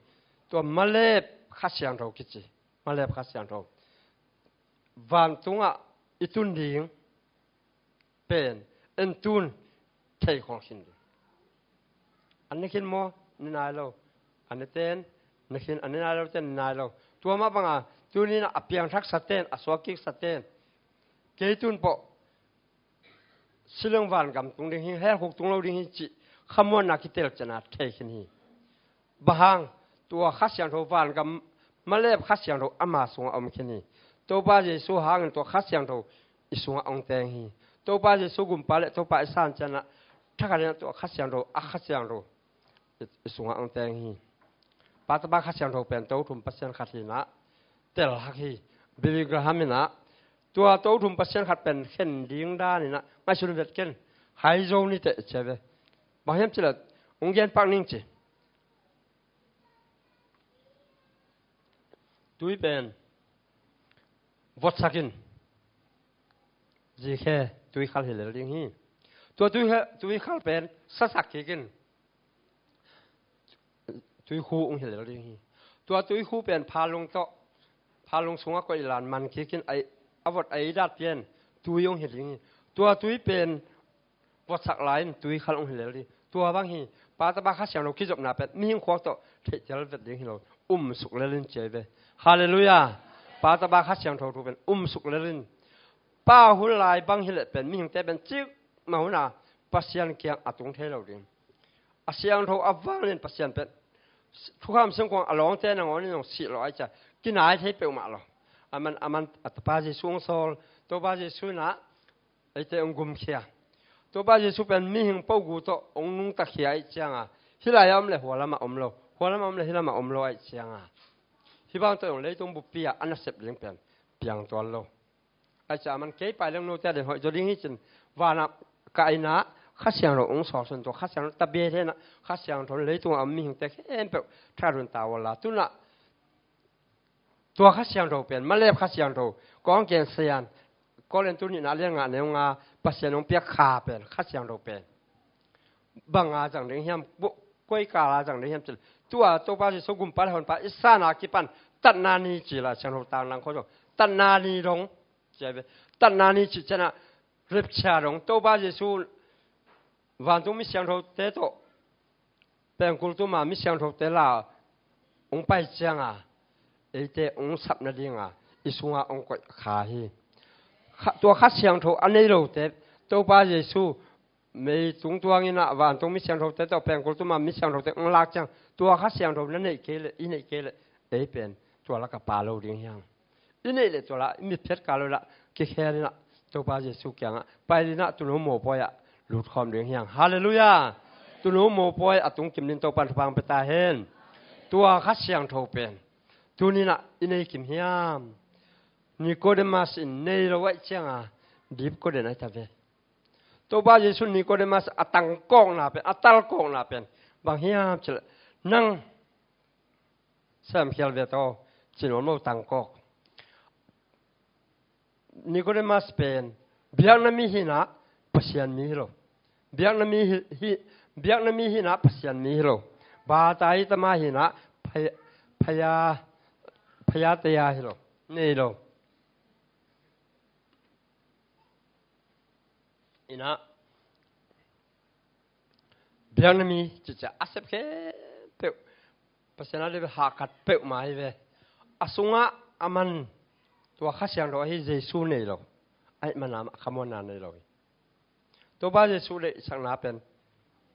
Tua malep Kha Siangtho kici. Malep Kha Siangtho. Vantungah i tun ding pen en tun thei khol khin ding. An ne khin maw? Ne nai lo. An ne ten ne khin, an ne nai lo ten ne nai lo. Tua mah banga tuninah a piangthaksa ten, a suakkiksa ten, "Kei tun pawh sileng van gam tung ding hi, hell khuk tung lo ding hi," cih khamuanna kitelcianna thei khin hi. Bang hang? Tua Kha Siangtho, van gam malep Kha Siangtho ama sungah om khin hi. Topa Jesuh hangin tua Kha Siangtho i sungah hong teng hi. Topa Jesuh Gumpa le Topa i san ciangin a, thakhatin a tua Kha Siangtho, a Kha Siangtho i, i sungah hong teng hi. Pa, Tapa, Kha Siangtho pen to thum Pasian khat hi inah, tel hak hi. Billy Graham inah, Tua to thum Pasian khat pen khen ding dan in ah ngaihsun vet ken. Hai zo ni teh ci a ve. Bang hiam cih leh hong gen pak ning ci. Tui pen votsak in. Zikhe tui khal hi lel ding hi. Tua tui khe, tui khal pen sasak kik in. Tuikhu hong hi lel ding hi. Tua tuikhu pen phalung tawh, phalung sungah koih lan man kik in, a vot a ei dat pian tui hong hi ding hi. Tua tui pen votsak lai in tui khal hong hi lel ding. Tua bang hi. Pa, Tapa, Kha Siangtho kizopna pen mihing khuak tawh theihtel vet ding hi lo. Umsuk lel in ci a ve. Halleluiah. Pa, Tapa, Kha Siangtho thu pen umsuk lel in. Pa, hun lai bang hi leh pen mihingte pen cik mah hun a Pasian kiang a tung thei lo ding. A siangtho a vang in Pasian pen thukham singkuang a lawngte nangawn in hong sih lo ai cia kinai thei peuhmah lo. A man, a man, a Tapa Jesu hong sawl, Topa Jesu in ah eite hong gumkhia. Topa Jesu pen mihing po gu tawh hong nungtakhia ai cianga, hih lai a om le hua lamah om lo, hua lamah om le hih lamah om lo ai cianga, hih bang tawh hong leitung buppi ah a nasep ding pen piang tuan lo. Ai cia man kei pai leng note a den hoih zaw ding hi cin, vanah ka aina Kha Siangtho hong sawlsun tua Kha Siangtho tabia thena Kha Siangtho leitung a om mihingte khempeuh thatun ta uh a la. Tunah tua Kha Siangtho pen, Malep Kha Siangtho, kong ken sian, Korin tu nihna lian ngah neu nga, Pasian hong piak kha pen, Kha Siangtho pen. Bang a zang ding hiam, koi kal a zang ding hiam cil. Tua Topa Jesu gumpa le honpa i sana kipan, tatna ni cila, Siangtho tang lang kho zong. Tatna ni dong, cia ve. Tatna ni ci cianah, rapture dong. Topa Jesu vantung mi siangthote tawh pengkul tuma mi siangthote la hong pai cianga, eite hong sap nadinga i sunga hong koih kha hi. Kha, tua Kha Siangtho a nei lote, Topa Jesu mei tungtuang inah vantung mi siangthote tawh pengkul tuma mi siangthote hong lak ciang, tua Kha Siangtho na neih kei leh, i neih kei leh, ei pen tua laka pa lo ding hiang. I neih le tua lah, i mitphiat kal lo lah, kikhen inah, Topa Jesu kiangah pai dinah, tunu mawpawi ah lutkhawm ding hiang. Halleluiah. Tunu mawpawi a tungkim din Topan thupang pia ta hen. Tua Kha Siangtho pen tuninah i nei kim hiam? Nikodemas in nei lo aih cianga dipkua den aih ta ve. Topa Jesu Nikodemas a tangkawkna pen, a talkawkna pen bang hiam cih leh, nang semkhial ve tawh, ci nuam lo tangkawk. Nikodemas pen biakna mi hinah Pasian mi hi lo. Biakna mi hi, hi, biakna mi hinah Pasian mi hi lo. Bataitama hinah phaya, phaya, phaya teya hi lo. Nei lo. Inah biakna mi cicia a sep khempeuh Pasian a deuh hahkat peuhmah hi ve. A sungah a man tua Kha Siangtho ahi Jesu nei lo. Aih mana mah khamuanna nei lo hi. Topa Jesu deihsakna pen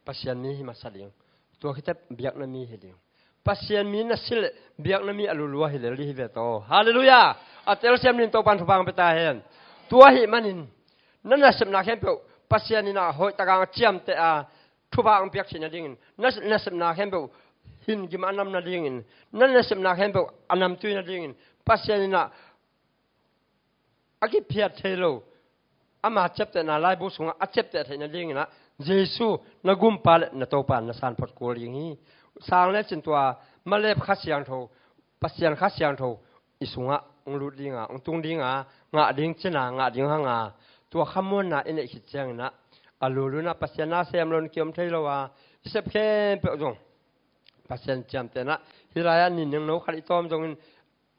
Pasian mi hi masa ding. Tua khitep biakna mi hi ding. Pasian mi na si leh biakna mi a lulua hi lel dih hi ve tawh. Halleluiah. A telsiam din Topan thupang pia ta hen. Tua ahih manin na nasepna khempeuh Pasian inah hoih takang a ciamteh a thupha ang piak theih nadingin, na nasepna khempeuh hin gim a nam nadingin, na nasepna khempeuh a namtui nadingin, Pasian inah a kiphiat thei lo ama ciaptehna laibu sungah a ciapteh theih nadinginah Jesu na gumpa le na Topa na sanphot kul ding hi. Sang le cin tua Malep Kha Siangtho, Pasian Kha Siangtho i sungah hong lut dinga, hong tung dinga, ngah ding cina, ngah ding hanga, tua khamuanna i neih khit cianginah a lulunah Pasian na sem loin kiom thei lo a, i sep khempeuh zong Pasian ciamtehna, hih lai-ah nin nengno khat i tawm zongin,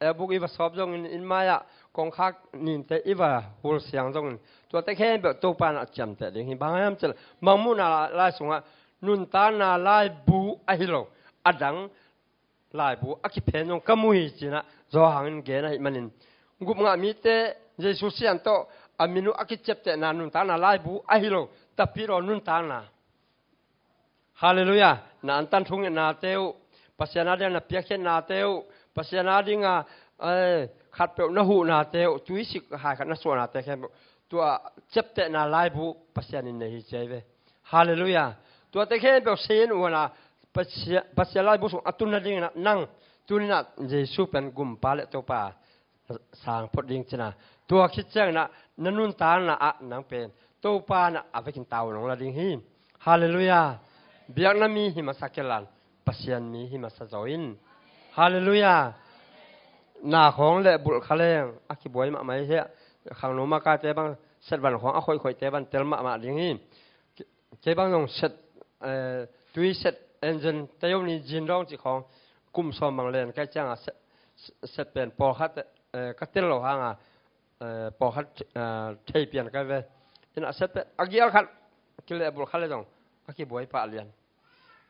airbook i va sawp zongin, inn mai-ah kongkhak ninte i va hul siang zongin, tuate khempeuh Topa inah ciamteh ding hi. Bang hiam cih leh, Mangmuhna lai sungah nuntakna laibu ahi lo a dang laibu a kiphen zong ka mu hi cinah Johan in gen ahih manin, gupngah mite Jesu sian tawh a min uh a kiciaptehna nuntakna laibu ahi lo, tapidaw nuntakna. Halleluiah. Na antan thungetnate uh, Pasian a ding na piakkhiatnate uh, Pasian a dinga, eh, khatpeuh na huhnate uh, tuisik hai khat na suahnate khempeuh, tua ciaptehna laibu Pasian in nei hi ci a hi ve. Halleluiah. Tuate khempeuh sin uana Pasian, Pasian laibu sung a tun nadinginah nang tuninah Jesu pen gumpa le Topa sang phot ding cina, Tua khit ciangin ah na nuntakna ah nang pen Topa in ah a vekin tavuan hong la ding hi. Halleluiah. Biakna mi hi masa kei la, Pasian mi hi masa zaw in. Halleluiah. Na khawng leh bulh kha leng a kibuai mahmah hi. Khangno makaite bang setvan khawng a khoihkhoihte bang tel mahmah ding hi. Kei bang zong set, eh, tui set engine te om ni, zin dawng cih khawng kum sawm bang len kai ciangin set, set pen pawlkhat, eh, ka tel lo hangin, eh, pawlkhat, eh, thei pian kai ve. Ina set pen a gial khat kilehbulh kha leh zong a kibuai pah lian.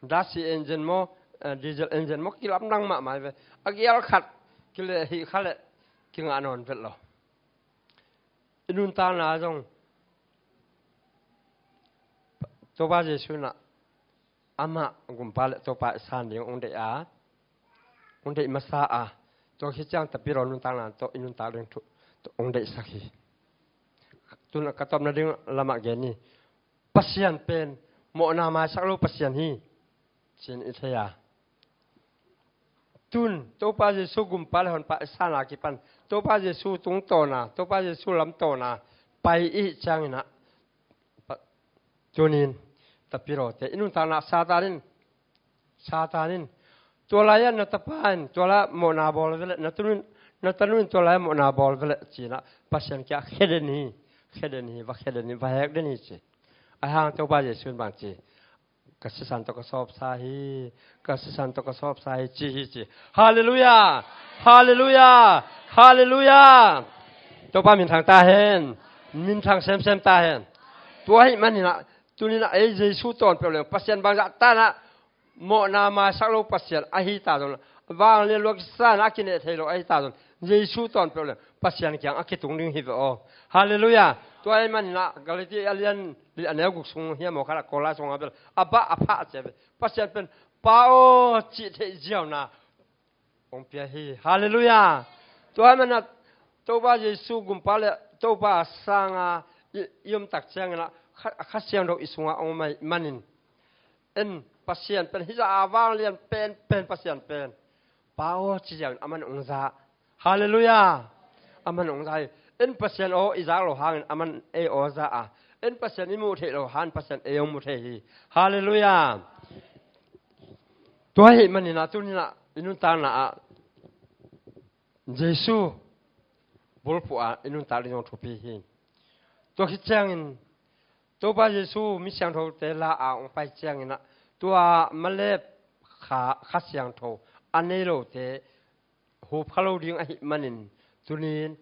Dasi engine maw, eh, diesel engine maw kilamdang mahmah hi ve. A gial khat kileh hih kha leh kingah nawn vet lo. I nuntakna zong Topa Jesuh in ah amah gumpa leh Topa i san ding hong deih a, hong deih masa a, tua khit ciang Tapidaw nuntakna tawh i nuntak ding thu tawh hong deihsak hi. Tun ah ka tawpna ding lamah gen ni. Pasian pen mawhna maisak lo Pasian hi, ci-in i thei a. Tun Topa Jesuh gumpa leh honpa i san a kipan Topa Jesuh tungtawna, Topa Jesuh lamtawna pai i hih ciangin ah, pa-, tunin Tapidawte i nuntakna ah Satan in, Satan in, tua lai-ah na tapa in tua lai-ah mawhna bawl ve leh, na tanu in, na tanu in tua lai-ah mawhna bawl ve leh, ci-in ah Pasian kiangah khia den hi, khia den hi, va khia den hi, va hek den hi ci. Ahih hang Topa Jesuh in bang ci, ka sisan tawh ka sawpsa hi, ka sisan tawh ka sawpsa hi, ci hi ci. Halleluiah! Halleluiah! Halleluiah! Topa minthang ta hen, minthang semsem ta hen. Tua ahih manin ah tunin ah ei Jesuh tawn peuh leng Pasian bangzah tan ah mawhna maisak lo Pasian ahi ta zong, vanglian lua kisa in a kineh thei lo ahi ta zong, Jesuh tawn peuh leng Pasian kiangah kitung ding hi ve aw. Halleluiah. Tua ahih manin ah Galati a lian li a neu guk sung hiam aw, khat a Kawl lai sungah bel a bah a phah cia ve. Pasian pen Pa aw cih theih ziauna hong pia hi. Halleluiah. Tua ahih manin ah Topa Jesuh gumpa leh Topa a sanga i, i om tak ciangin ah Kha, Kha Siangtho i sungah hong om ahih manin, en Pasian pen hih zah a vanglian penpen Pasian pen Pa aw ci ziau in aman hong za. Halleluiah. Aman hong za hi. En Pasian aw i zak loh hangin aman ei aw za a, en Pasian i muh theih loh hangin Pasian ei hong mu thei hi. Halleluiah. Tua ahih manin ah tunin ah i nuntakna ah Jesuh bulphuh a i nuntak ding zong thupi hi. Tua khit ciangin Topa Jesuh mi siangthote la a hong pai ciangin ah tua malep kha, Kha Siangtho a nei lote hupha lo ding ahih manin tunin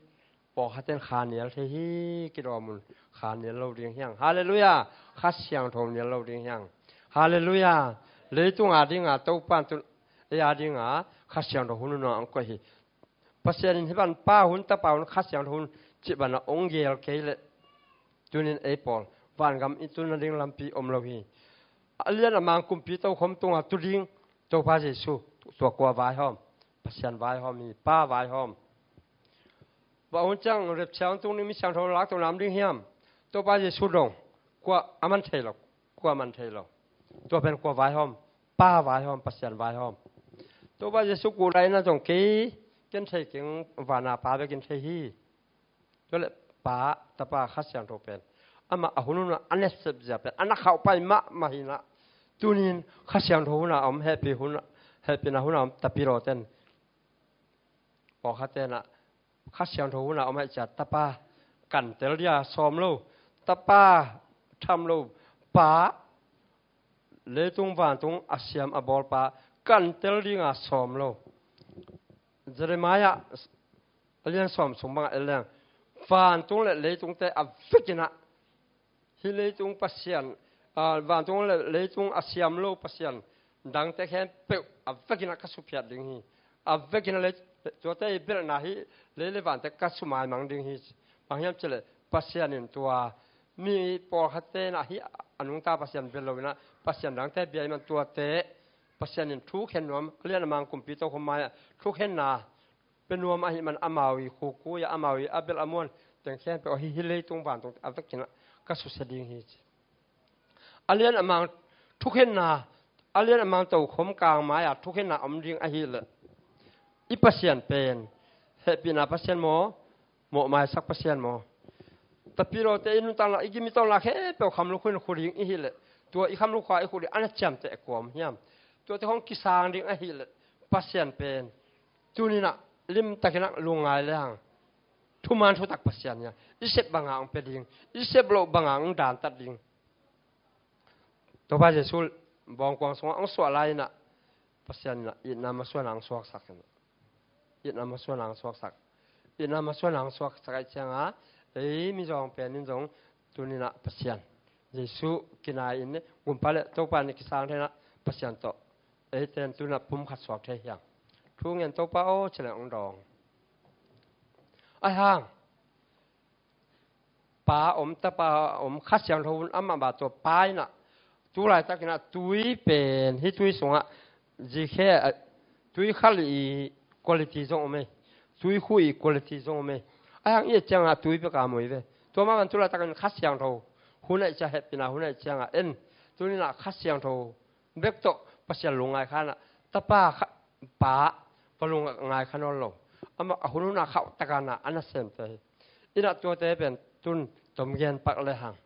pawlkhatte in kha nial thei hi. Kidawm un, kha nial lo ding hi hang. Halleluiah. Kha Siangtho nial lo ding hi hang. Halleluiah. Leitung a dinga Topa in tun ei a dinga Kha Siangtho hun hun a hong koih hi. Pasian in hih bang Pa hun, Tapa hun, Kha Siangtho hun cih bang a hong gel kei leh tunin ei pawl vangam i tun nading lampi om lo hi. A lian a mang kumpi tokhom tungah tu ding Topa Jesuh, tua kua vaihawm? Pasian vaihawm hi, Pa vaihawm. Tua hun ciang rapture hong tung ding mi siangtho laktohna om ding hiam? Topa Jesuh dong kua a man thei lo, kua man thei lo. Tua pen kua vaihawm? Pa vaihawm, Pasian vaihawm. Topa Jesuh kuhdaina zong kei, ken thei keng, vana Pa bekin thei hi. Tua leh Pa, Tapa, Kha Siangtho pen amah a hun hun a a nasep zia pen a na khauhpai mahmah hi in ah tunin Kha Siangtho hun a om, hehpih hun a, hehpihna hun a om Tapidawte in, pawlkhatte in ah Kha Siangtho hun a om ahih ciang Tapa kantel dia sawm lo, Tapa tham lo, Pa leitung vantung a siam a bawlpa kantel dinga sawm lo. Jeremiah a lian sawm sung bangah en leng vantung leh leitungte a vekin ah hih leitung Pasian, ah, vantung leh leitung a siam lo Pasian dangte khempeuh a vekin ah ka suphiat ding hi. A vekin ah lei, tuate i belhna hih lei leh vante ka sumaimang ding hi. Bang hiam cih leh Pasian in tua mi pawlkhatte in ah hih a nungta Pasian bel lo in ah Pasian dangte bia ahih man tuate Pasian in thukhen nuam, a lian a mang kumpi tokhom mai-ah thukhenna pia nuam ahih man amau i khukui-ah, amau i a belh a muan teng khempeuh ah hih, hih leitung vantung a vekin ah ka susia ding hi ci. A lian a mang thukhenna, a lian a mang tokhom kang mai-ah thukhenna om ding ahih leh i Pasian pen hehpihna Pasian maw, Mawhmaisak Pasian maw? Tapilawte i nuntakna, i gim i tawnna khempeuh khamluk khuin khu ding i hih leh, tua i khamluk khuah i khu ding a na ciamteh kua om hiam? Tuate khong kisang ding ahih leh Pasian pen tuninah limtakinah lungngai le hang thuman thutak Pasian hiam? I sep banga hong pia ding, i sep loh banga hong dantat ding. Topa Jesuh bawngkuang sungah hong suah lai-inah Pasian inah itna masuan hong suaksak inah. Itna masuan hong suaksak. Itna masuan hong suaksak aih cianga ei mizawng penin zong tuninah Pasian Jesuh kinai in gumpa le Topa nih kisang theinah Pasian tawh eiten tunah pumkhat suak thei hiam? Thu ngen Topa aw cileng hong dawng. Aihang Pa om, Tapa om, Kha Siangtho hun amah bah tua Pa inah tu laitakinah tui pen hih tui sungah zikhe tui khal i quality zong om ei. Tui khu i quality zong om ei. Aihang i et ciangah tui peka mui ve. Tua mah man tu laitakin Kha Siangtho hun aih ciang hehpihna hun aih ciangah en tuninah Kha Siangtho bek tawh Pasian lungngai khanah Tapa kha, Pa va lungngai kha nawn lo. Amah a hunhunah khauh takana a nasemte hi. Inah tuate pen tun tomgen pak le hang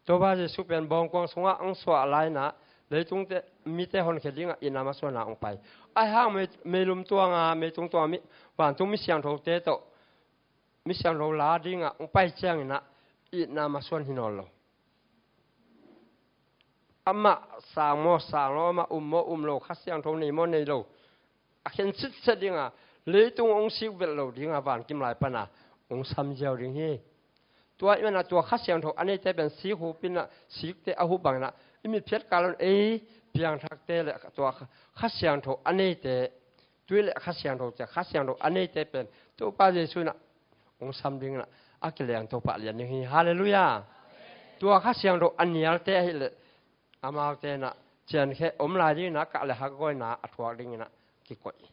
Topa Jesuh pen bawngkuang sungah hong suah lai-inah leitungte mite honkhia dingah itna masuana hong pai. Aihang mei, meilum tuanga, meitung tuanga mi, vantung mi siangthote tawh mi siangtho la dingah hong pai cianginah itna masuan hi nawn lo. Amah sang maw sang lo, amah um maw um lo, Kha Siangtho nei maw nei lo, a khen sitset dinga leitung hong sik velh lo dinga vankim lai pana hong sam ziau ding hi. Tua i mana tua Kha Siangtho a neite pen sik hupinah sikte a hup banginah i mitphiat kalon ei piangthakte le tua Kha Siangtho a neite, tui le Kha Siangtho cia Kha Siangtho a neite pen Topa Jesuh inah hong sam dinginah a kileng Topa lian ding hi. Halleluiah. Tua Kha Siangtho a nialte ahileh amaute inah ciankhe om lai dinginah kah le hakgawina a thuak dinginah kikoih hi.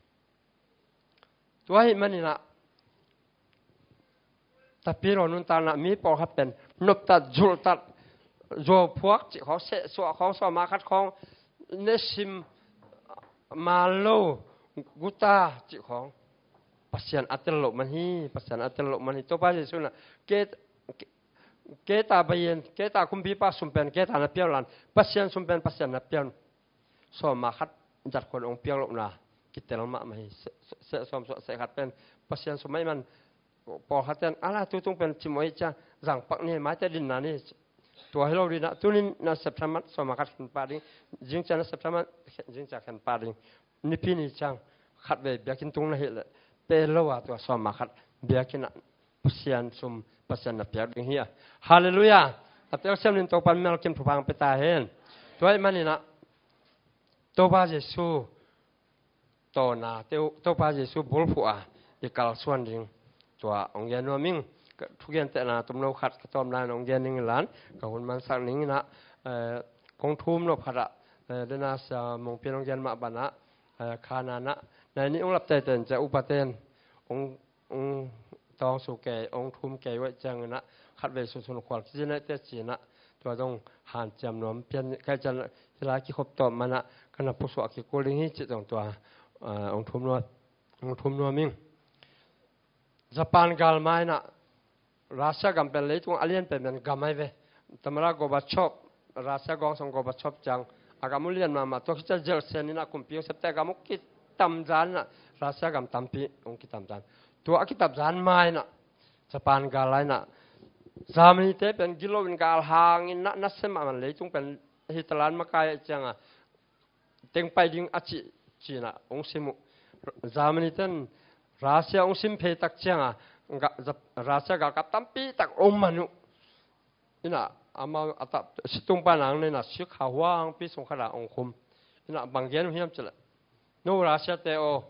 Tua ahih maninah Tapidaw nuntakna mi pawlkhat pen noptat, zulhtat, zuauphuak cih khawng, sehsuah khawng, sawma khat khawng, nesim, manlo, guta cih khawng Pasian a tel loh man hi. Pasian a tel loh man hi. Topa Jesuh inah ke, ke, keta bayen, keta kumpipa sum pen keta na piau lan, Pasian sum pen Pasian na piau. Sawma khat zat khon hong piak lohna kitel mahmah hi. Seh, seh, seh sawm suah seh khat pen Pasian sum mah i man. Pawlkhat ten ala tutung pen cimawh hi cia, zangpak ni, maite dinna ni. Tua hi lo dinah tunin na septhaman sawma khat khenpa ding. Zingcia na septhaman zingcia khenpa ding. Nipi ni ciang khatvei biakinn tung na hileh pe lo a tua sawma khat biakinn ah Pasian sum Pasian na piak ding hi a. Halleluiah. A telsiam nin Topa mimal kim thupha hong pia ta hen. Tua ahih maninah Topa Jesuh tawna, Topa Jesuh bulphuh a i kalsuan ding tua hong gen nuam ing. Ka thugentehna tumno khat ka tawpna in hong gen ning inlan ka hun mansak ning inah, eh, kong thum nop khatah, eh, dena sia mongpin hong gen mah banah, eh, khananah nai nih hong lap teitei in cia upaten hong hong tawng su kei, hong thum kei uaih cianginah khatvei sunsun khual kizinahte cinah tua zong hanciam nuam pian kai cian hilai kikhop tawh manah ka na pusuah kikul ding hi cih zong tua, ah, hong thum nuam, hong thum nuam ing. Japan gal mainah Russia gam pen leitung a lian pen pen gam ai ve. Tamara Gorbachev, Russia gawngsong Gorbachev ciang a gam uh lian mahmah, tua khit ciang Yeltsin inah kumpi hong septe a gam uh kitamzan inah Russia gam tampi hong kitamzan. Tua a kitamzan ma inah Japan gal lai inah Germany te pen gilo in gal hangin na, na sem mahmah, leitung pen Hitler in makai ahih cianga teng pai ding a cih cinah hong sim uh. Germany ten Russia hong sim phei tak cianga ga, Russia galkap tampi tak hong man uh. Inah amau a tap situng pana ang inah sikha huangpi sung khatah hong khum. Inah bang gen uh hiam cileh, no Russia te aw,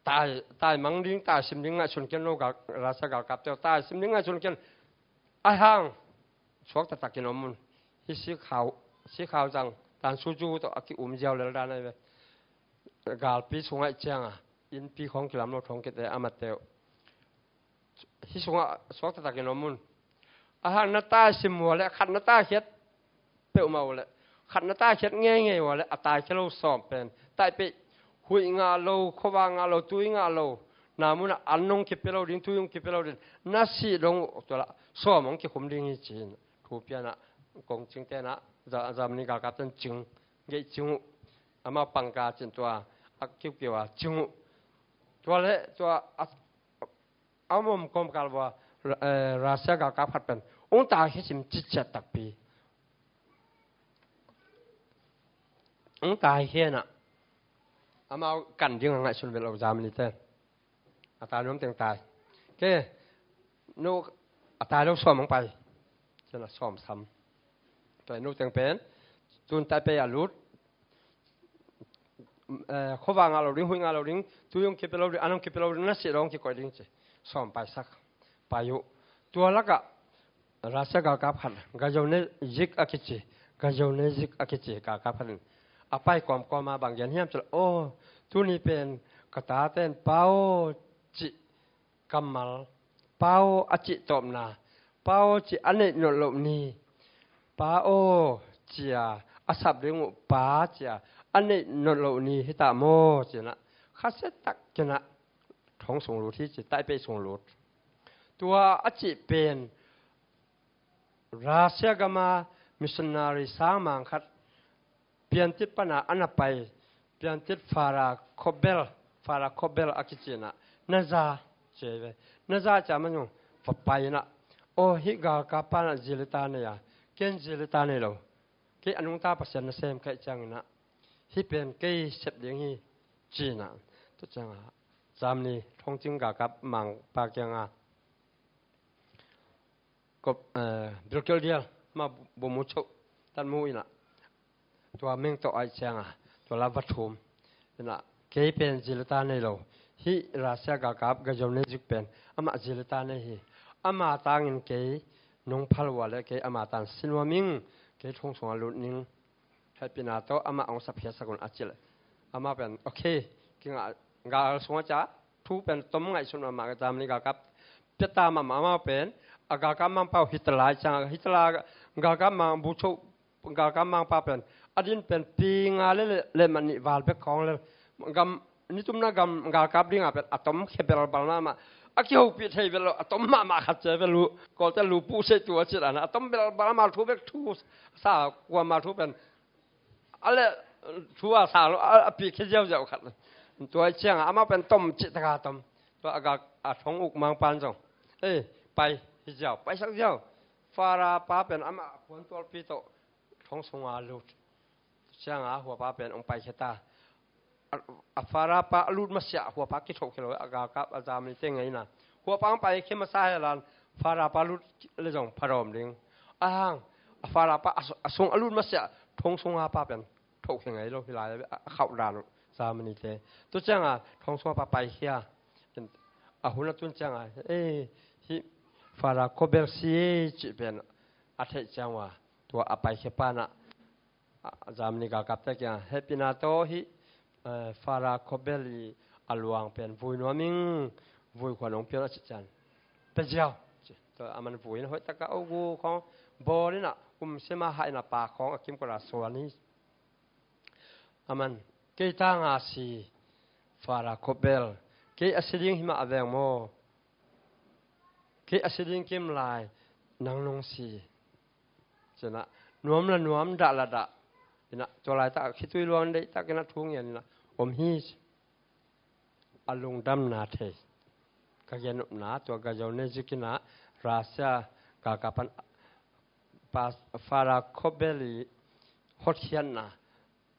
tai, tai mang ding, tai sim ding ngaihsun ken, no gal, Russia galkapte aw, tai sim ding ngaihsun ken. Aihang suak taktakin om un. Hih sikhau, sikhau zang tan suju tawh a ki-um ziau lel dan ahi ve. Galpi sungah i cianga innpi khawng kilam lo thawng kite a mateu. Hih sungah suak taktakin om un. Aihang na taisim uh a leh khat na taikhiat peuhmah uh leh khat na taikhiat ngeingei uh a leh a taikhia lo sawm pen taipeh, huih ngah lo, khuavak ngah lo, tui ngah lo, Na munah an hong kipia lo ding, tui hong kipia lo ding, na sih dong uh tua lah sawm hong kikhum ding hi ci-in thu pianah kongcing tenah Za-, Germany galkap ten cing, geih cing uh. Amau pangka cin tua a kiukiu a cing uh. Tua le tua a, a mawm kawmkal vua, eh, Russia galkap khat pen hong tai khe sim citciat takpi. Hong tai khe inah amau kan ding a ngaihsun vet lo Germany te. A tai nuam teng tai. Ke, no, a tai lo sawm hong pai. Cianah sawm sam. Tua no teng pen tun tai pei a lut. Eh, khuavak ngah lo ding, huih ngah lo ding, tui hong kipia lo ding, an hong kipia lo ding, na sih dong kikoih ding ci. Sawm paisak, pai uh. Tua lakah Russia galkap khat, Gazovnezik a kici, Gazovnezik a kici galkap khat in a pai kawmkawm a bang gen hiam cih leh, aw, tuni pen ka tate in Pa aw cih kammal, Pa aw a cih tawpna, Pa aw cih a neih nawn loh ni, Pa aw cia a sap ding uh Pa cia a neih nawn loh ni hi ta maw cinah khasia tak kinah thong sung lut hi ci, Taipei sung lut. Tua a cih pen Russia gama missionary sangmang khat piantit pana a na pai, piantit Father Kobel, Father Kobel a kici inah na za ci ve. Na za cia man zong va pai inah, aw, hih galkap panah zi le ta nei a, ken zi le ta nei lo. Kei a nungta Pasian nasem ka hih cianginah hih pen kei sep ding hi ci inah. Tua ciangah Germany thongcing galkap mangpa kiangah kop, eh, Brigadier, ma bu-, bumu choh, tanmu inah tua meng tawh a hih ciangah tua la va thum. Inah kei pen zi le ta nei lo. Hih Russia galkap Gazovnezik pen amah zi le ta nei hi. Ama tangin kei nong phal uh a leh kei ama tang si nuam ing, kei thong sungah lut ning. Hehpihna tawh amah hong sapkhiatsak un a cih leh amah pen, okay, kingah gal sungah ciah thu pen tom ngaihsun mahmah, Germany galkap piata mahmah. Amah pen a galkap mangpa uh Hitler ciangah, Hitler galkap mang bu choh, galkap mangpa pen a din pen pi nga le, le, le mah nih val bek khawng le gam, nitumna gam galkap dingah pen a tom khia belbal mahmah. A kihopih thei vet lo, a tom mahmah khat cia vet lu, Kawlte lu puh sei tua cih dan a tom belbal mahmah, thu bek thu sa, kuama thu pen a le thu a sa lo, a, a pi khia ziauziau khat. Tua ciangah amah pen tom cih taka tom. Tua a gak a thong uk mangpan zong, ei, pai hi ziau, paisak ziau. Father pa pen amah a puan tualpi tawh thong sunga lut. Ciangah huapa pen hong paikhia ta. A, a Father pa a lut masiah huapa kithohkhia lo, a galkap a Germany te ngeina. Huapa hong paikhia masa helan Father pa lut le zong phadawm ding. A hang a Father pa a su-, a sung a lut masiah thong sunga pa pen thohkhia ngei lo hi lai a, a khauh dan uh Germany te. Tu ciangah thong sunga pa paikhia. A hun a tun ciangah, ei, hih Father Kobel si ei cih pen a theih ciangah tua a paikhia panah a, Germany galkapte kiangah, hehpihna tawh hih, eh, Father Kobel i a luang pen vui nuam ing, vui khua nong pian a cih ciang, pia ziau ci. Tua aman vui in hoih taka ogu khawng bawl inah, um sima hah inah pa khawng a kimkot a suan hi. Aman, kei tanga si Father Kobel, kei a si ding himah a veng maw? Kei a si ding kim lai, nang nong si. Cinah, nuam la nuam, dah la dah. Inah, tua laitak khitui luang deihtak inah thu ngian inah om hi. A lungdamna thei. Ka gen nopna, tua Gazovnezik inah Russia galkap pan Father Kobel i hotkhiatna,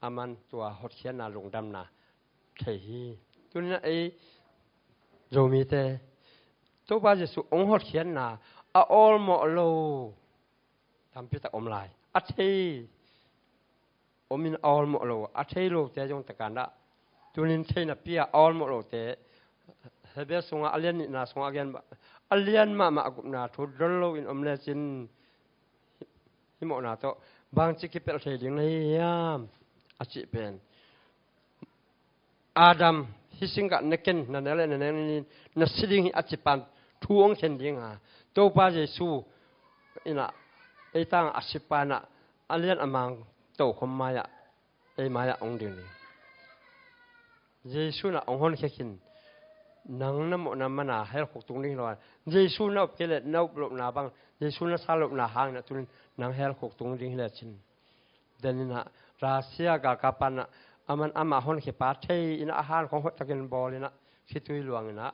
aman tua hotkhiatna lungdamna thei hi. Tuninah ei Zomite, Topa Jesuh hong hotkhiatna a awlmawh lo tampitak om lai. A thei omin a awlmawh lo, a thei lote zong takanah tunin thei napi a awlmawh lote, Hebrew sungah a lian nihna sungah a gen, a lian mahmah a gupna thu don loin om lecin, hih mawhna tawh bangci kipelh thei ding na hi hiam a cih pen, Adam, hih singgah na ken, na nek le na nek ni, na si ding hi a ci pan thu hong khen dinga, Topa Jesuh inah ei tangah a si panah a lian a mang tokhom mai-ah, ei mai-ah hong ding ding. Jesuh inah hong honkhia khin. nang na mawhna mana hell khuk tung ding hi lo a, Jesu na up kei leh na up lohna bang, Jesu na sa lohna hangin ah tunin nang hell khuk tung ding hi lecin. Deninah Russia galkap panah aman amah honkhia pa thei inah a han khong hoihtakin bawl inah khitui luang inah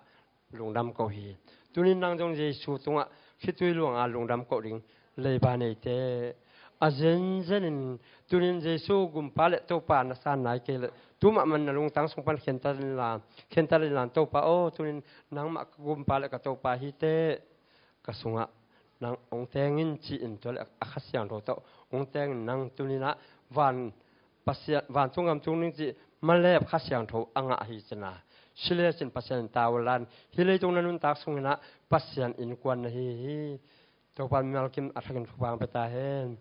lungdam ko hi. Tunin nang zong Jesu tungah khitui luanga lungdam ko ding leiba neite. A zenzenin tunin Jesu gumpa le Topa na san nai kei le tumah man na lungtang sung pan khentat inla, khentat inla Topa aw, tunin nangmah ka gumpa le ka Topa hi teh, ka sungah nang hong tengin ci-in tua le a Kha Siangtho tawh hong tengin nang tuninah van Pasian, vantung gam tung ding cih malep Kha Siangtho a ngah hi cina. Si lecin Pasian in tau lan, hih leitung na nuntak sunginah Pasian innkuan na hi hi. Topa mimal kim a thakin thupha hong pia ta hen.